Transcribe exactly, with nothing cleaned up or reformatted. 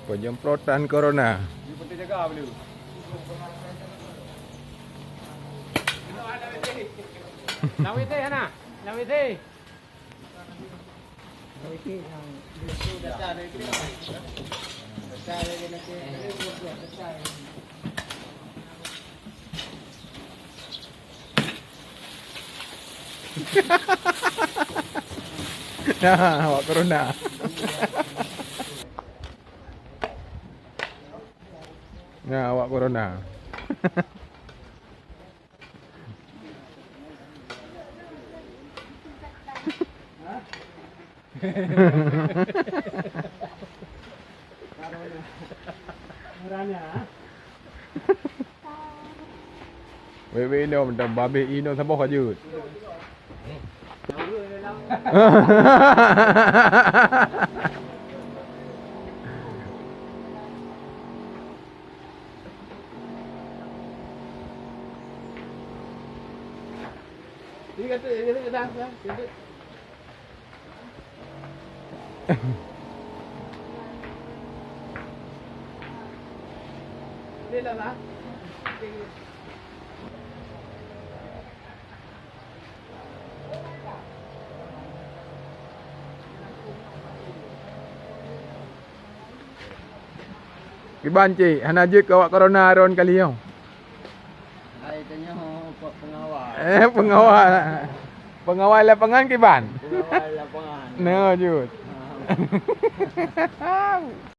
Penyemprotan corona. Nah, awak corona. Nah, awak corona. Wék-wék inong, dan babeh inong saboh ka jeuet. Kiban cit, hana jeuet keu awak corona Aaron kali nyoe. Hai, tanyoe pe-, pengawal. Eh, pengawal. Pengawal lapangan kiban? Pengawal lapangan. Nah, jeuet. Ah.